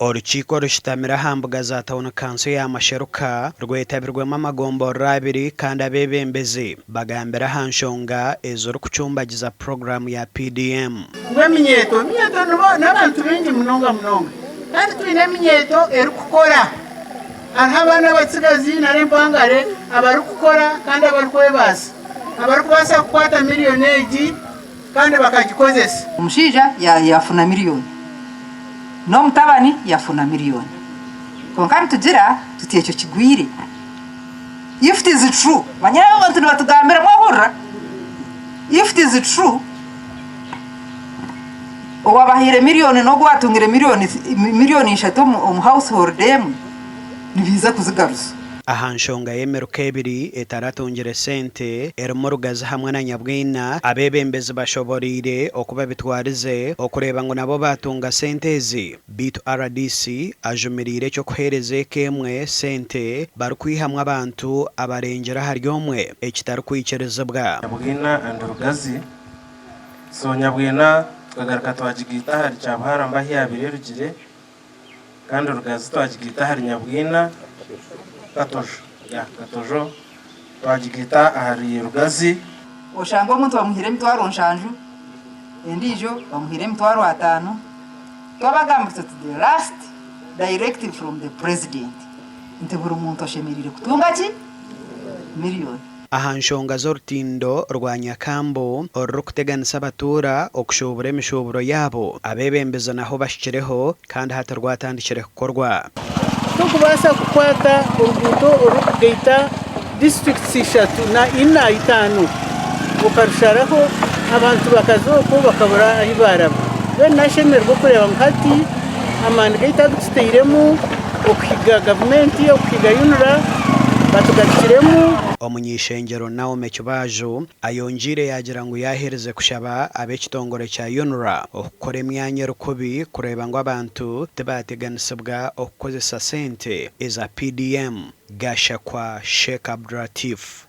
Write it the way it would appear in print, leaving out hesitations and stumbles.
Orukiiko orushutamire aha mbuga za tauni kanso ya Masheruka rwetabirwemu amagomborora abiri kandi abeebembezi bagambire aha nshonga ezirikucumbagiza puroguraamu ya PDM. Ngu eminyeeto, eminyeeto n'abantu baingi munonga munonga kandi twine eminyeeto erikukora. Hariho abaana abatsigazi nari empangare abarikukora kandi abarikwebaasa, abarikubaasa kukwata miriyoni egi kandi bakagikozesa. Omushaija yaafuna miriyoni, n'omutabani yaafuna miriyoni. Kwonka nitugira tuti ekyo kigwire. If it is true, manya abantu nibatugambira mwahurira? If it is true, owabahaire miriyoni n'ogu owaatungire miriyoni miriyoni ishatu omu household emwe, nibaija kuzigaruza. Aha nshonga y'emiruka ebiri etaratungire sente erimu Rugazi hamwe na Nyabwina, abeebembezi bashoboreire oku babitwarize okureeba ngu nabo baatunga sente ezi. Beitu rdc ajumiriire eky'okuheereza eka emwe sente barikwihamu abantu abarengire ahari omwe ekitarikwikirizibwa. Nyabwina and Rugazi. So Nyabwina tukagaruka twagigaita ahari Kyabuharamba ahu yaabaire erugire. Kandi Rugazi twagigaita ahari Nyabwina, Katojo, yeah, Katojo twagigaita ahari Rugazi. Oshange omuntu bamuhaire emitwaro nshanju, endiijo bamuhaire emitwaro ataano. Twabagambira tuti the last directive from the president nti buri muntu ashemereire kutunga ki? Miriyoni. Aha nshonga z'orutindo rwa Nyakambu orurikuteganisa abatuura okushuubura emishuuburo yaabo, abeebembezi naho bahikireho kandi hati rwatandikire kukorwa. Tokubaasa kukwata oruguuto orurikugaita disiturikiti ishatu na ina itaano okarusharaho abantu bakaza okwo bakabura ahu baaraba. Mbwenu nashemererwa okureeba ngu hati amaani gaitu agu tutairemu okuhiga gavumenti, okuhiga UNRA batugarukiremu. Omuny'eishengyero Naomi Kibaaju ayongyeire yaagira ngu yaaherize kushaba ab'ekitongore kya UNRA okukora emyanya erikubi kureeba ngu abantu tibaateganisibwa okukozesa sente eza PDM. Gashakwa Sheikh Abdulatif.